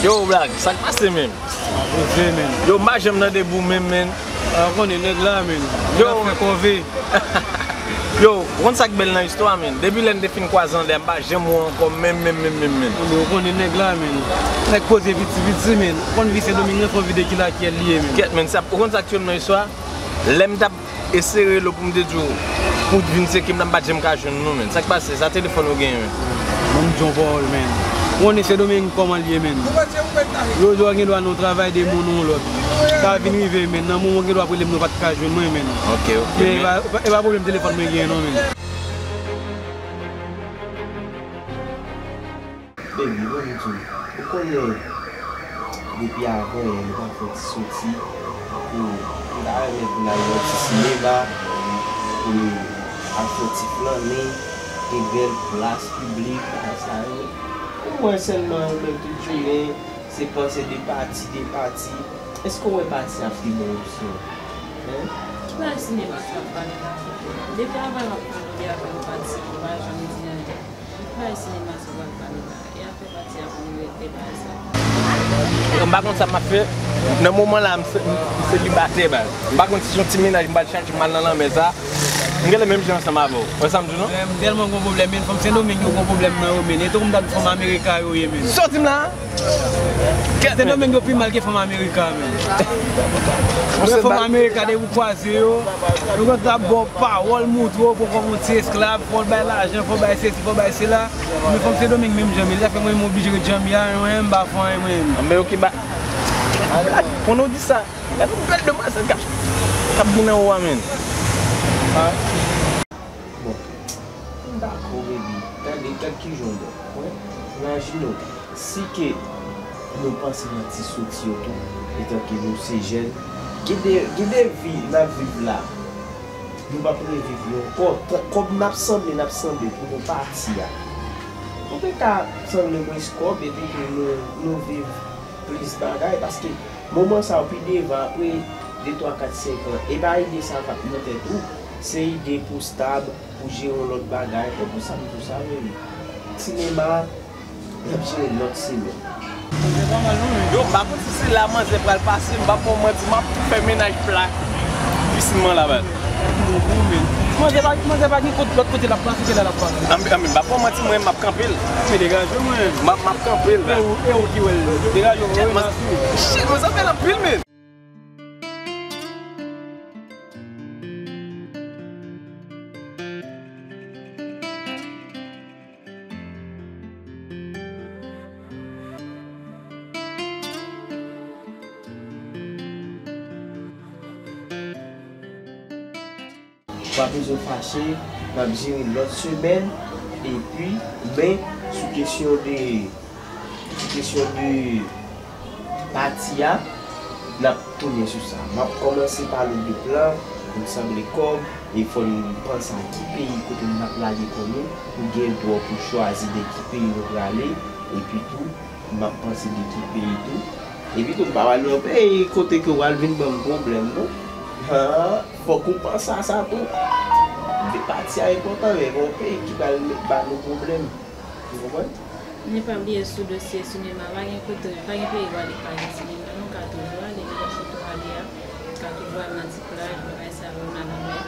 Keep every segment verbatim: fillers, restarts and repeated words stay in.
Yo, Black, sa k pase menm? Poze, menm. Yo, m pa janm nan debou menm, menm. A, ou konnen nèg la, menm. Yo. L ap fè kòve. Yo, ou konn sa k bèl nan istwa, menm? Depi lè n te fin kwaze anndan, m pa janm wè w ankò menm, menm, menm, menm, menm. Yo, ou konnen nèg la, menm. Nèg poze piti, piti, menm. Ou konn vi Sendomeng nan, fò w vide ki lakyèl li ye, menm. Kèt, menm, sa, ou konn sa k tchwe m nan istwa? Lè m t ap eseye rele w pou m te di w, pou w vin tcheke m nan, m pa t janm ka jwenn nou, menn. Sa k pase? Sa telefòn ou genyen, menn? Ban m di w yon pawòl, menn. Ou konnen Sendomeng kòman l ye, menn. Jodi a w gen dwa nan yon travay, demen w nan yon lòt. Sa vin rive, menn. Nan moman w gen dwa ap rele m, ou pa t ka jwenn mwen, menn. Ok, ok, men e pa, e pa pwoblèm telefòn mwen genyen, non, menn. Baby, ban m di w, ou konnen depi avanyè nou t ap fè ti soti pou m ta renmen pou n al nan ti sinema, pou n al fè ti flannen, gen bèl plas piblik, bagay sa yo. Ou wè sèlman ou menm tout jounen, se panse de pati, de pati. Èske w wè pati a pi bon opsyon? Hen? Ki bagay sinema sa w ap pale la? Depi avanyè m ap pale avè w pati, ou pa janm di anyen. Bay sinema sa w ap pale la. E afè pati a pou nou regle bagay sa. Yo, m pa konn sa m ap fè. Nan moman la, m se, m selibatè, baz. M pa konn si se yon ti mennaj m pral chache, m al nan lanmè sa. M genlè menm jan ansanm avè w. Wè sa m di w, non? M tèlman gon pwoblèm, men fanm Sendomeng yo gon pwoblèm nan yo, men. E tankou m ta di fanm Amerika yo ye, men. Sa w di m la? Sendomeng yo pi mal ke fanm Amerika, men. Lè fanm Amerika, depi w kwaze yo, yo konn ap ba w pawòl, montre w poko yon ti esklav, fò w bay lajan, fò w bay sesi, fò w bay sela. Men fanm Sendomeng menm jan, men li ta fè mwen menm oblije ret jan m ye a, mwen menm m pa fè anyen mwen menm. Men yo ki ba. Konnen w di sa. Gade yon bèl demwazèl k ap, k ap vin anwo a, menn. Bon, m dakò, baby. Gade, gad kijan w bon. Wè, imajine w, si ke nou panse nan ti soti yo tou, etanke nou se jèn, gen de, gen de vi n ap viv la, nou p ap reviv yo ankò. Tan, kòb n ap sanble, n ap sanble pou nou pati a. Nou te ka sanble mwens kòb epi ke nou, nou viv plis bagay, paske moman sa yo pi devan, apre de, twa, kat, senk an, e pa ide sa k ap nan tèt ou, se ide pou stab, pou jere yon lòt bagay. E pou sa m di w sa menm. Sinema, n ap jere lòt semèn. Yo, m pa konn si se la manzè pral pase, m p ap ba w manti, m ap tou fè mennaj pla pisin mwen la, baz. Manzè pa, manzè pa gen kot, lòt kote l ap pase, se la l ap pase. Anben, anben, m p ap ba w manti, mwen, m ap kanpe l. Men degaje w, mwen. M ap, m ap kanpe l, baz. E ou, e ou ki wè l. Degaje w, mwen, m ap swiv. Shit, mwen, sa bèl anpil, men. Pa bezwen fache, n ap jere lòt semèn, epi, men, sou kesyon de, sou kesyon de pati a, n ap tounen sou sa. M ap kòmanse pale w de plan pou n sanble kòb, e fò n panse a ki peyi kote n ap lage kò nou, pou gen dwa pou chwazi de ki peyi nou prale, epi tou, m ap panse de ki peyi tou. Epi tou, m pa pral nan yon peyi kote ke w al vin ban m pwoblèm, non. Han, fòk ou panse a sa tou. De pati a enpòtan, men gen yon peyi ki pral met ba nou pwoblèm. Ou konprann? Men pa bliye sou dosye sinema, pa gen kote, pa gen peyi w ale k pa gen sinema, non, w ka toujou ale, nenpòt kote w ale a, w ka toujou al nan ti plaj, bagay sa yo, nan lanmè.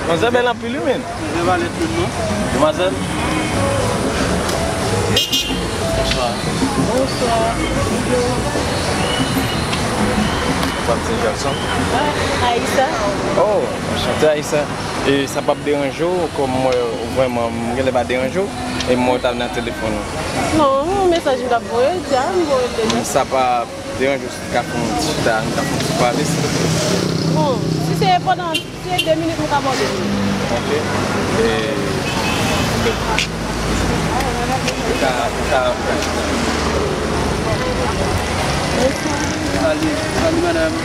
Manzè bèl anpil, wi, men. Manzè pa lèd menm, non. Demwazèl. Bonswa. Bonswa. Ou pa m se Jackson? Ah, Aïssa. Oh, anchante, Aïssa. E sa p ap deranje w, kòm m wè w vrèman, m genlè pa deranje w, e m wè w t ap nan telefòn ou? Non, yon mesaj m t ap voye, di a, m voye l deja. Sa pa deranje w si n ka fè yon ti chita, n ka fè yon ti pale, silvouplè? Bon, si se enpòtan, si se de minit, m ka ba w de minit. Ok. E, ok. Ou ka, ou ka, ou ka chita. Salut, salut, madame.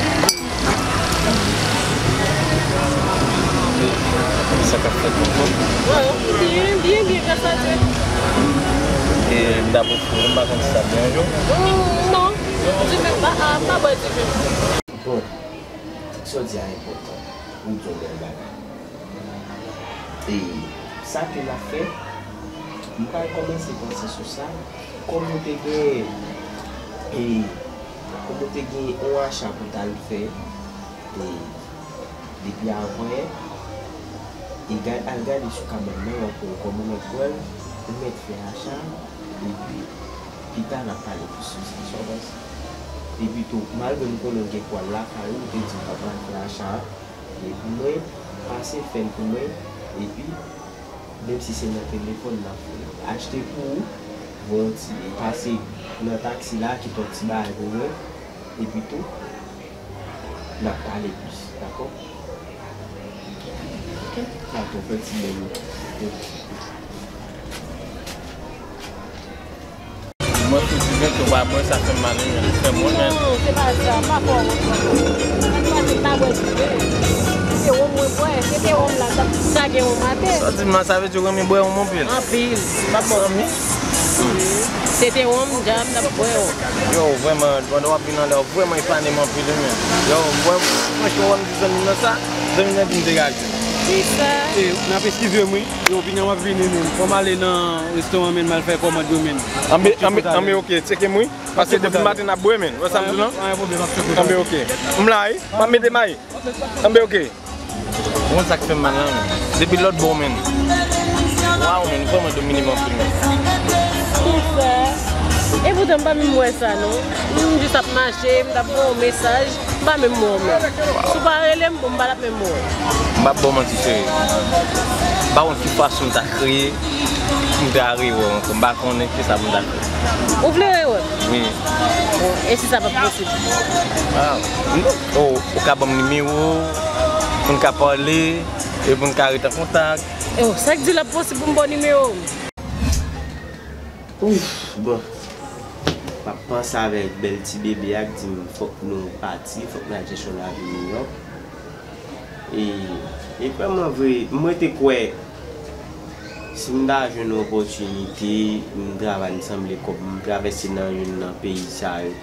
Sa k ap fèt ankò? Byen, byen, byen, gras a Dye. E m ta pwofite, m pa konn si sa byen jou. Non, diven pa, a, m pa bwè diven. Bon, sa w di a enpòtan. Ou di yon bèl bagay. E sa ke n ap fè, m pral kòmanse panse sou sa. Kòm ou te gen, e, kòm ou te gen yon acha pou t al fè, e, depi avanyè, e gad, al gade sou kabann nan, w ap wè kòman w mèt pran l, ou mèt fè acha, epi pita n ap pale plis sou sa, sa w panse? Epi tou, malgre m konnen w gen pwal lakay ou, ou te di w pa pral fè acha a, e pou mwen, pase fè l pou mwen, epi, menm si se nan telefòn n ap fè l, achte pou ou, voye yon ti, pase nan taksi la, kite yon ti bagay pou mwen, epi tou, n ap pale plis, dakò? Ok. Gato, fè ti bèl. Mwen sou ti vent ou pa bwè, sa fè m mal, wi, men fè m wont, men. Non, se pa sa, m pa fè w wont, non. Sa k pase, m pa bwè ti vent. Se wonm mwen bwè, se te wonm la, m t ap chage wonm atè. Sa w di m la, sa vle di w renmen bwè wonm anpil? Anpil. M ap bwè wonm. Se te wonm, dja m t ap bwè wonm. Yo, vrèman, pandan w ap vin anlè, w vrèman epane m anpil, wi, men. Yo, mwen, franchman, wè m di zanmi m nan sa, zanmi m nan di m degaje m. Kisa? E, n ap eskize m, wi. Yo, vini, m ap vini, men. Fò m ale nan restoran, men, m al fè kòmand yo, men. Anben, anben, anben, ok, tcheke m, wi. Paske depi maten n ap bwè, men. Wè sa m di w lan? Pa gen pwoblèm, m ap tcheke w. Anben, ok. M la, wi. M ap mete may. Anben, ok. Ou konn sa k fè m mal la, men. Depi lòt bò, men. Waw, men, vrèman domine m anpil, men. Kisa? Epoutan, m pa menm wè sa, non. M jis ap mache, m t ap voye yon mesaj, m pa menm wè w, men. Si w pa rele m, bon, m pa t ap menm wè w. M p ap ba w manti, cheri. M pa konn ki fason m ta kreye pou m ta rewè w ankò. M pa konnen kisa pou m ta fè. Ou vle rewè m? Wi. Bon, e si sa p ap posib? Ah, oh, ou ka ban m nimewo w, pou n ka pale, e pou n ka ret an kontak. Oh, sa k di l ap posib pou m ba w nimewo m? Ouf, bon. M ap panse avèk bèl ti bebe a k di m fòk nou pati, fòk n al chèche yon lavi miyò. E, e vrèman vre, mwen te kwè si m ta jwenn yon opòtinite, m travay, m sanble kòb, m travèse nan youn nan peyi sa yo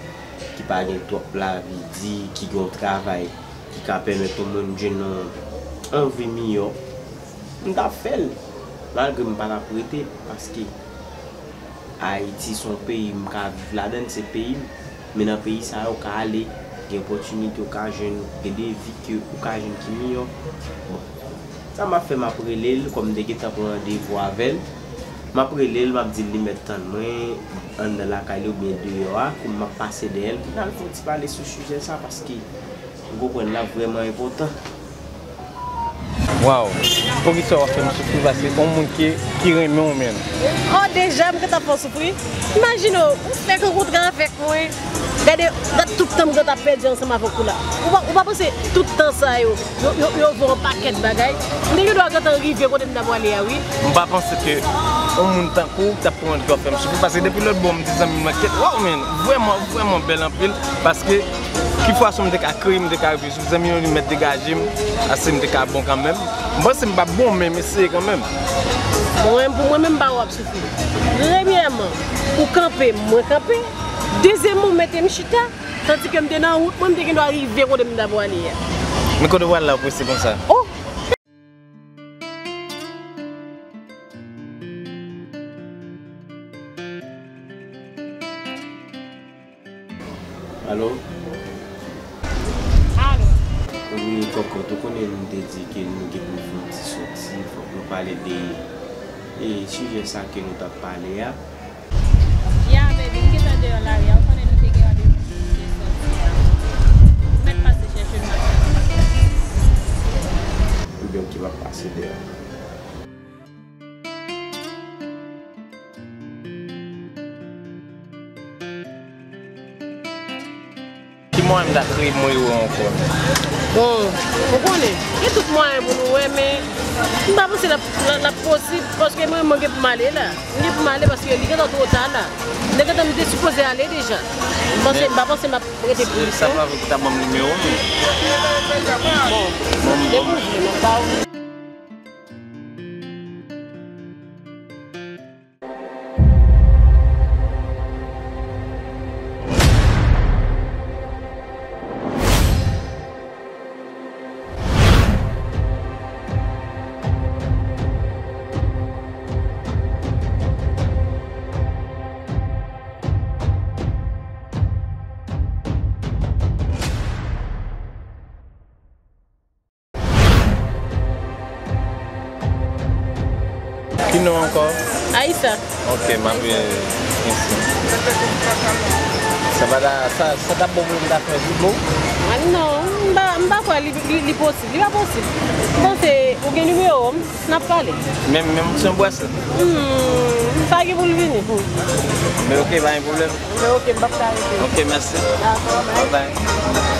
ki pa gen twòp lavi di, ki gen yon travay ki ka pèmèt yon moun jwenn yon, yon vi miyò, m t ap fè l, malgre m pa t ap rete, paske Ayiti se yon peyi m ka viv ladan l, se peyi m. Men nan peyi sa yo, w ka ale, gen opòtinite, w ka jwenn, gen de vi ke w ka jwenn ki miyò. Bon, sa m ap fè, m ap rele l, kòm m te gentan pran randevou avè l. M ap rele l, m ap di l li mèt tann mwen anndan lakay li oubyen deyò a, kou m ap pase dèyè l, pou n al fè yon ti pale sou sijè sa, paske m konprann l ap vrèman enpòtan. Waw, poukisa w ap fè m soufri paske yon moun ki, ki renmen w menm? Oh, deja, m gentan fè w soufri. Imajine w, ou fèk rankontre avèk mwen. Gade, gade tout tan m gentan pèdi ansanm avèk ou la. Ou pa, ou pa panse tout tan sa yo, yo, yo, yo voye yon pakèt bagay? M te gen dwa gentan rive kote m ta prale a, wi. M pa panse ke yon moun tankou w t ap konprann ke w ap fè m soufri, paske depi lòt bò, m di zanmi m nan, kèt, waw, men, vrèman, vrèman bèl anpil, paske ki fason m te ka kreye, m te ka reflechi, zanmi yo li mèt degaje m, ase m te ka bon kanmenm. M panse m p ap bon, men m eseye kanmenm. Mwen, pou mwen menm, m pa wè w ap soufri. Premyèman, ou kanpe, mwen kanpe. Dezyèmman, ou mete m chita, tandiske m te nan wout mwen, m te gen dwa rive kote m ta prale a. Men kote w pral la, ou prese konsa? Oh! Alo? Alo? Wi, kòkòt, ou konnen nou te di ke nou gen pou n fè yon ti soti, fòk nou pale de, e, sijè sa ke nou t ap pale a. Ya, baby, m gentan deyò lari a, ou konnen nou te gen randevou pou nou te soti a. Ou mèt pase chèche m nan. Ebyen, ok, m ap pase deyò. Ki mwayen m ta kreye mwen yo ankò? Bon, ou konnen, gen tout mwayen pou nou wè, men m pa panse l ap, l ap, l ap posib, paske mwen, mwen gen pou m ale la. M gen pou m ale paske li gentan twò ta la. Nèg gentan, m te sipoze ale deja. M panse, m pa panse m ap rete plis, non. Sa pa vle pou ta ban m nimewo m. Bon, depi w vle, m ap ba ou. Non ankò. Aïssa. Ok, m ap vin isi. Sa pa ta, sa, sa t ap bon pou m ta fè pi bon? Ah non, m pa, m pa kwè li, li, li posib. Li pa posib. M panse ou gen nimewo m, n ap pale. Menm, menm se yon bwès. Hmm, sa gen pou l vini. Men ok, pa gen pwoblèm. Men ok, m p ap ka rete. Ok, mèsi. Dakò, Bye bye.